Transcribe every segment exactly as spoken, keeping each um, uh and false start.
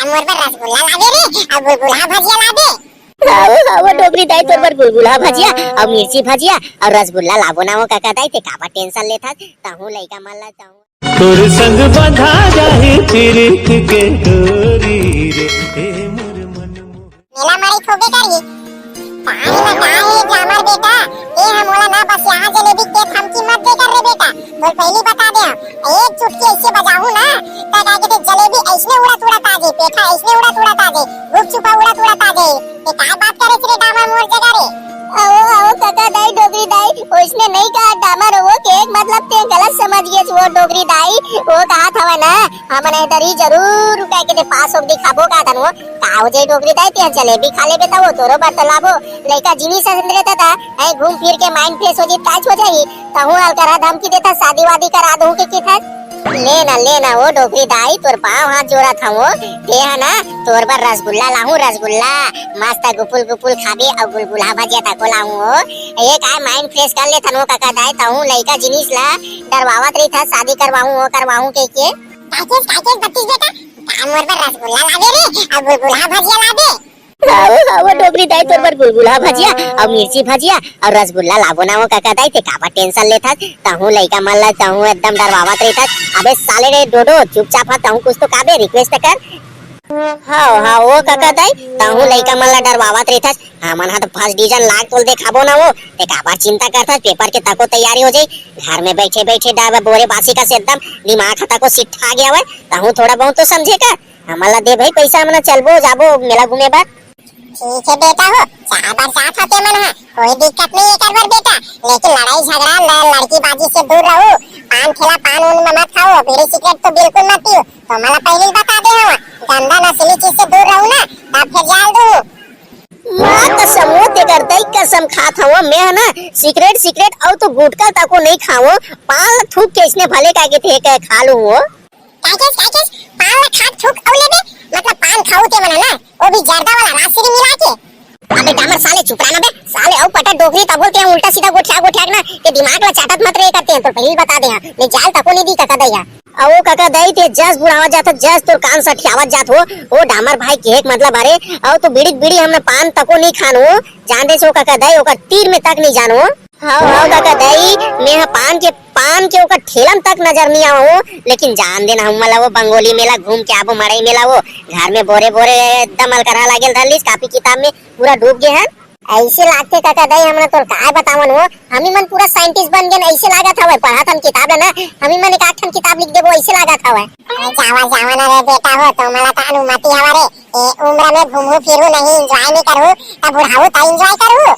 मोर बर रसगुल्ला लाबे रे, अउ गुलगुला भजिया लाबे। हाव, हाव, डोकरी दाई, तोर बर गुलगुला भजिया अउ मिर्ची भजिया अउ रसगुल्ला लाबो ना वो कका दाई, ते काबर tension लेथस? तहूँ लइका मन ला तहूँ। तोर संग बंधा जाही पीरित के डोरी रे, ए मोर मन मोहन। मेला मारी थोबे करही। पानी में का हे ग्लैमर बेटा, ए ह मोला ना बस यहाँ जलेबी के धमकी मत दे कर रे बेटा, तोर पहली बता दे हम। एक चुटकी ऐसे बजाहूँ ना, त का कहते जलेबी ऐसने उड़त उड़त आ जाए, पेठा ऐसने उड़त उड़त आ जाए, गुपचुपा उड़त उड़त आ जाए। ये का बात करे रे डामर मोर जगह रे? अहो, अहो, कका दाई, डोकरी दाई, ओइसने नहीं कहा डामर, वो के एक मतलब ते गलत समझ गए वो डोकरी दाई, वो कहा था ना, हमन ए दरी जरूर रुका के दे पास होक दिखाबो का धन वो, का हो जाई डोकरी दाई, ते जलेबी खा लेबे त वो तोरो बर त लाबो, लइका जिनिस अंदरे त दा, ऐ घूम फिर के mind fresh हो जी, काच हो जाही, तहूँ अलकरहा धमकी देथा, शादी वादी करा दूँ के किथा। ले ना, ले ना, वो डोकरी दाई, तोर पाँव हाथ जोड़त हवँ, ते ह ना, तोर बर रसगुल्ला लाहूँ, रसगुल्ला, मस्त गुपुल गुपुल खाबे अउ गुलगुला भजिया तको लाहूँ हो। ये काय mind fresh कर लेथन हो कका दाई, तहूँ लइका जिनिस ला डरवावत रहिथस, शादी करवाहूँ, वो करवाहूँ कहिके। काकेस, काकेस बत्तीस बेटा, का मोर बर रसगुल्ला लाबे रे, अउ गुलगुला भजिया लाबे? हाव, हाव, डोकरी दाई, तोर बर गुलगुला भजिया अउ मिर्ची भजिया अउ रसगुल्ला लाबो ना वो कका दाई, ते काबर tension लेथस? तहूँ लइका मन ला तहूँ एकदम डरवावत रहिथस। अबे साले रे डोडो, चुपचाप ह, तहूँ कुछ तो काबे request कर। हाव, हाव, वो कका दाई, तहूँ लइका मन ला डरवावत रहिथस। हमन ह तो first division लाग तोल देखाबो ना वो, ते काबर चिंता करथस? पेपर के तको तैयारी हो जाई। घर में बैठे बैठे डर बोरे बासी कस एकदम दिमाग ह तको सिट्ठा गया हवय। तहूँ थोड़ा बहुत तो समझे कर। हमन ला दे भाई पैसा, हमन चलबो जाबो मेला घूमे बर। ठीक हे बेटा हो, चाय बरसात होते मन ह, कोई दिक्कत नहीं एकर बर बेटा, लेकिन लड़ाई झगड़ा ल-, लड़की बाजी से दूर रहू, पान खेला पान उन में मत खाओ, बीड़ी सिगरेट तो बिल्कुल मत पियो, तो मला पहले ही बता दे हवा, गंदा नशीली चीज से दूर रहू ना, तब फिर जाल दू। माँ कसम हो, तेकर दई कसम खात हवं मैं ह ना, सिगरेट सिगरेट अउ तो गुटखा तको नहीं खावं, पान ल थूक के इसने भले का के थे के खा लूं वो। काकेस, काकेस, पान ला खात थूक अउ लेबे, मतलब पान खाऊ ते मन ना, वो भी जर्दा वाला राजश्री मिला के। अबे डामर साले चुप रहा ना बे, साले अउ पटा डोकरी तब बोलते हैं उल्टा सीधा गोठिया गोठिया ना, ते दिमाग ला चाटत मत रहे करते हैं, तो पहले ही बता दे हाँ, मैं जाल तको नहीं दी कका दई हा। अउ कका दई ते जस बुढ़ावा जात हो, जस तोर कान सठियावत जात हो, ओ डामर भाई के एक मतलब अरे, अउ तो बीड़ी बीड़ी हमने पान तको नहीं खान हो, जान दे सो कका दई, ओकर तीर में तक नहीं जान हो। हाव, हाव, कका दई, मैं ह पान के, पान के ओकर ठेला म तक नजर नइ आवं, लेकिन जान देना, हमन ला वो बंगोली मेला घूम के आबो, मड़ई मेला वो, घर में बोरे बोरे एकदम अलकरहा लागेल धर लिस, कापी किताब में पूरा डूब गे हन। ऐसे लागथे कका दई, हमन तोर काय बतावन वो, हमी मन पूरा scientist बन गेन, ऐसे लागत हवय, पढ़त हन किताब ल ना, हमी मन एक आठ ठन किताब लिख देबो, ऐसे लागत हवय। अरे जावा, जावा ना रे बेटा हो, तो मला तो अनुमति हवा रे, ए उम्र में घूमू फिरू नहीं, enjoy नहीं करू, तब बुढ़ाऊ त enjoy करू।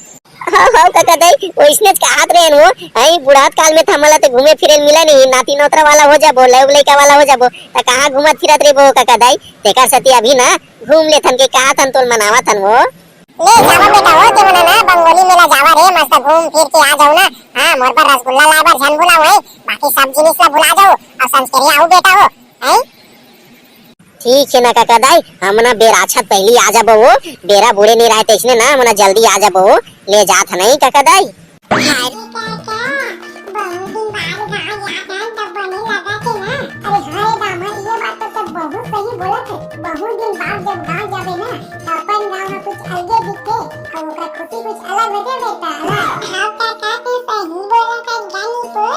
हाँ, हाँ, कका दई, वइसनेच कहत रहेन वो। हई, बुढ़ात काल में त हमन ला ते घूमे फिरे ल मिला नहीं, नाती नोतरा वाला हो जाबो, लउक लइका वाला हो जाबो, त कहाँ घूमत फिरत रहिबो, कका दई? तेकर सेती अभी ना घूम लेथन के कहत हन, तोल मनावत हन वो। ले जावा बेटा हो, ते मना ना बंगोली मेला जावा रे, मस्त घूम फिर के आ जाऊ ना। हाँ, मोर बर रसगुल्ला लाए बर झन भुलाओ है, बाकी सब जिनिस ला भुला जाओ, अउ संस्करी आऊ बेटा हो, हैं? ठीक हे ना कका दाई, हमन बेराछत पहिली आ जाबो वो, बेरा बूड़े नइ राहय तइसने ना, हमन जल्दी आ जाबो वो, ले जात हन नहीं कका दाई। अरे काका, बहुत दिन बाद गाँव जात हन, तब बने लगत हे ना। अरे हाँ रे दामद, ये बात तो तब बहुत सही बोलत हे। बहुत दिन बाद जब गाँव जाबे ना, त अपन गाँव में कुछ अलगे दिखथे, अउ ओकर खुशी कुछ अलग होथे बेटा, अलग। हाँ काका, तू सही बोलत हे, जानी तो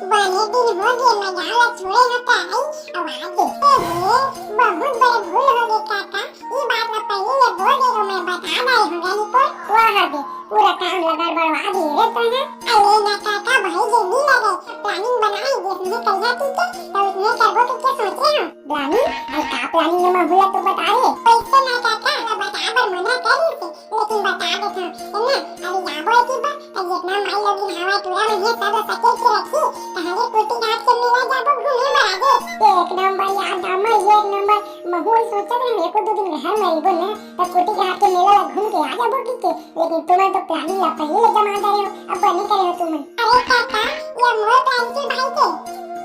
बने दिन हो गे, मैं गाँव ला छोड़े हता, आई। आवाज देते हुए बहुत बड़े भूल हो गए काका, ई बात ला पहले ये बोल दे तो मैं बता दाई हूँ रानी को। वाह दे, पूरा काम ला गड़बड़वा दिए रे तूने। अरे ना काका, भाई जे नी लगे, planning बनाए जे तुम्हें कहिया थी के, तो उसने करबो तो क्या सोचे हो? Planning? अरे का planning है मैं भूला तो बता रे। पैसे ना काका, तो बता बर मना करी से। लेकिन बता देथंव, एमा अभी जाबो एती बर, त जेतना माई लोगिन हवय टूरा मन हे, सब ल सकेल के रखही, तहाले कोठी घाट के मेला जाबो घूमे बर आगे। एक नंबर यार दामद, एक नंबर। महू सोचत रहेंव, एको दू दिन घर में रहिबो न, त कोठी घाट के मेला ला घूम के आ जाबो कहिके, लेकिन तुमन तो planning ला पहिले ले जमा डरे हो, अब बने करे हो तुमन। अरे काका, ये मोर plan के भाई के।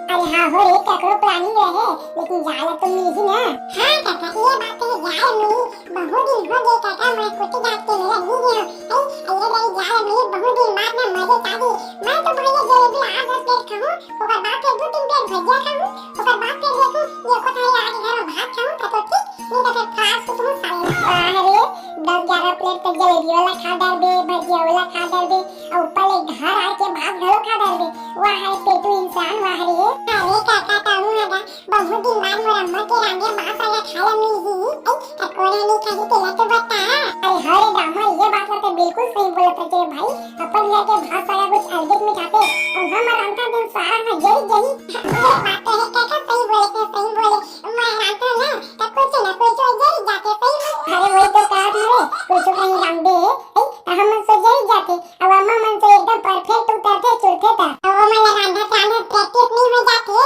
अरे हाँ हो रे, ककरो planning रहे, लेकिन जाए ला तो मिलही ना। हाँ काका, ये बात तो है, जाए ला मिलही। बहुत दिन हो गए काका, मैं कोठी घाट के मेला नहीं गया हूँ। आई, आइए मेरी जान, मेरी बहुत दिन बाद ना मजे आ गई। मैं तो भैया जलेबी आठ दस प्लेट खाऊँ, ओकर बाद फिर दो तीन प्लेट भजिया खाऊँ, ओकर बाद फिर देखूँ ये कोठारी आके घर में भात खाऊँ, तब तो ठीक, नहीं तो फिर खा प्लेट के जलेबी वाला खा डारबे, भजिया वाला खा डारबे, अउ ऊपर ले घर आके भात घलो खा डारबे। वाह रे पेटू इंसान, वाह रे। अरे काका, ताहू ह गा, बहुत दिन बाद मोर अम्मा के रांधे भात वाला खाए ला मिलही। अई, त कोन ह नइ खाही तेला तो बता। अरे हाँ रे दामा, ये बात ला तो बिल्कुल सही बोलत हस रे भाई। अपन घर के भात वाला कुछ अलगे मिठाथे, अउ हमर रांधथन तेन सारा ह जरी जही। ये बात तो हे काका, सही बोले, सही बोले। मैं रांधथन ना, त कुछ ना कुछ जरी जाथे, सही बोले। अरे वही तो कहत हवे, कुछ कहीं रांधे, अई, त हमन से जरी जाथे। अब अम्मा मन से एकदम परफेक्ट उतरथे, चुरथे त। अब ओमन ला रांधत रांधत प्रैक्टिस नइ हो जाथे।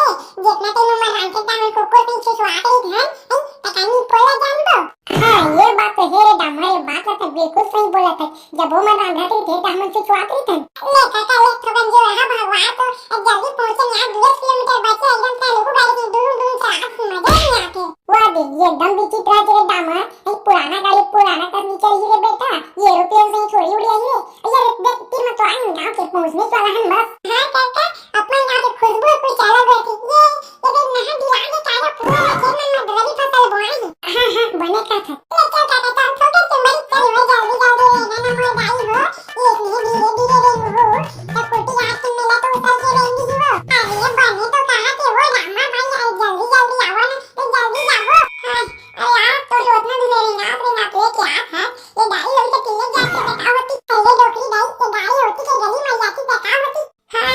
जितना टाइम ओमन रांधथे, त हमन कुकुर कहीं चुचवात रहिथन, हैं? त कानी पोला जानबो। हाँ, ये बात तो हे रे दामा, ये बात तो बिल्कुल सही बोलत हस। जब ओमन रांधत रहिथे, त हमन चुचवात रहिथन। ले काका, ले थोकन जो रहा भगवान तो जल्दी पहुंचे ना, दू किलोमीटर बचे, एकदम तेलगु गाड़ी के दूर दूर से आज मजा नहीं आते। वाह दे, ये एकदम विचित्र हे रे दामा। ए, पुराना गाड़ी पुराना कस निकल गे रे बेटा, ये एरोप्लेन से ही थोड़ी उड़े आही रे। अरे देख, तीन तो आए गांव के पहुंचने वाला है बस। हाँ काका, अपन गांव के खुशबू कुछ अलग होती। ये, ये देख नहा दिला के काला पूरा खेत में मदररी फसल बोआई। हाँ, हाँ, बने का था। ले चल काका, चल, थोकन से मरी चल, हो जल्दी, जल्दी, ना, ना, मोर गाड़ी हो, ये नहीं धीरे, धीरे, धीरे हो, तब कुटी हाथ के मेला तो उतर के रहेंगी ही वो। अरे, बने तो कहा थे वो रामा भाई, अरे, जल्दी, जल्दी आओ ना, तो जल्दी जाओ। हाँ, अरे यार, तो लोटना भी ले रही ना, अपने नाप लेके आ था, ये गाड़ी होती तो किले जाके बताओ होती, अरे, डोकरी दाई, ये गाड़ी होती तो गली में जाती बताओ होती। हाँ,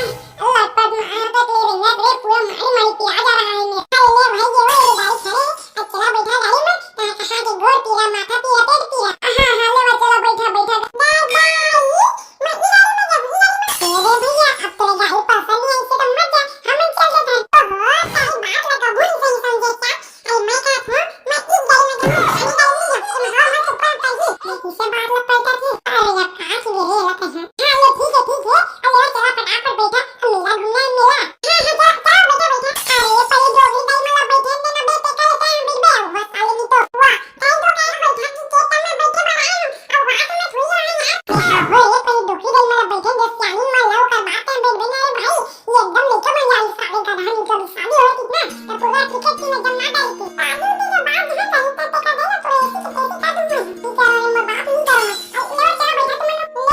लटपट मारत ले रही है रे, पूरा मारी मारी पिया जा रहा है मैं। अरे ले भाई, ये वो ये गाड़ी खड़े, अब चला बैठा गाड़ी में, कहाँ कहाँ के गोड़ पीला, माथा पीला, पेट पीला। हाँ, हाँ, ले वो चला बैठा, बैठा। दाई, मैं ये गाड़ी में जाऊँ, ये गाड़ी में। अरे भैया, अब तेरे गाड़ी पसंद नहीं आई से तो मत जा, हम चल देते हैं। ओहो, सारी बात लगा भूल सही समझे क्या? अरे मैं कहा था, मैं इस गाड़ी में जाऊँ, अरे गाड़ी में जाऊँ, तुम हवा मत ऊपर पड़ेगी। मैं किससे बात लग पड़ता थी? अरे अब कहाँ की मेरे लगे हैं। हाँ, ले ठीक है, ठीक है, अरे वो चला फटाफट बैठा, मेला घूमना है, मेला। हाँ, हाँ, जाओ, जाओ, बैठो, बैठो। अरे, पहले डोकरी दाई मला बैठे देना, बेटे, कल टाइम बिगड़े, वो साले नहीं तो। वाह, कल तो कल बैठा कि खेत में बैठे बनाए हम, अब वहाँ तो मैं थोड़ी आए यार। हाँ, हो, ये पहले डोकरी दाई मला बैठे दे, सियानी माँ लो कर बात है, बैठ बना रे भाई, ये एकदम लेके मैं यार साले का धान निकल शादी हो कितना, तो पूरा क्रिकेट की नजर ना डाली थी। शादी की जो बात है, कहीं तक का गया, तो ऐसी की तैसी कर दूंगा। ठीक है, मैं बात नहीं करूँगा। अब लो, चलो बैठा तुम लोग, ले तो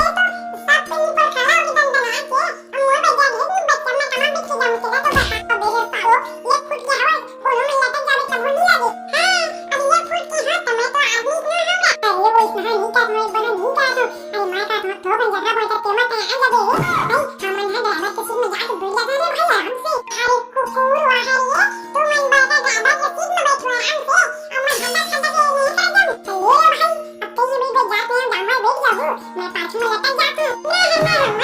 सब पे ऊपर खड़ा होके दंदना के, अब मोर बजा दे, तुम बच्चा मैं कहाँ बिखरे जाऊँ, तेरा तो बता, अब मेरे सालो, एक फुट के हवा, कोनो में लटक जावे तब नहीं लगे। हाँ, अब एक फुट के हाथ तो मैं तो आदमी इतना होगा। अरे वो इतना नहीं कर, मैं बना नहीं कर दूँ। अरे मैं का तो थोकन जगह बोलता, तेमा तय आ जाबे। भाई, हमन है ड्राइवर के सीट में जाके बैठ जाता रे भाई, आराम से। अरे कुकुर, वाह रे, तू मन बड़का ड्राइवर के सीट में बैठो आराम से। अब मैं हंडा खंडा के नहीं कर दूँ। ले रे भाई, अब कहीं भी बैठ जाते हैं, दामा बैठ जाओ। मैं पाछू में लटक जाती हूँ। ना, ना, ना,